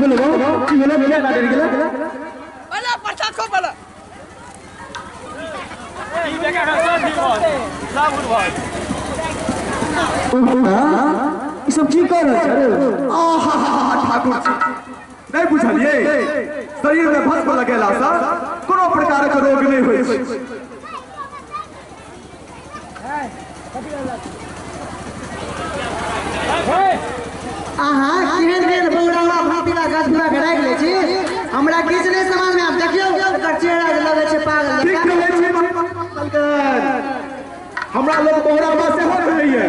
भेलो की भेलो भेलो ना डर गेला पहले प्रसाद खो पहले ई बेका का सब ठीक भऽ सब उठ। ई सब की कर रहल छै? आहा ठाकुर जी नहीं बुझलिए, शरीर में भस्म लगेला से कोनो प्रकार के रोग नहीं होई छै। अहाँ केहन केहन बौरावा भातिला गजबा के राखि लै छी, हमरा किछु नहि समझ में आब। देखियौ ओकर चेहरा जे लगै छै पागल ठीक जकाँ। कहै छी हमरा लोग बौरावा सेहो कहैये।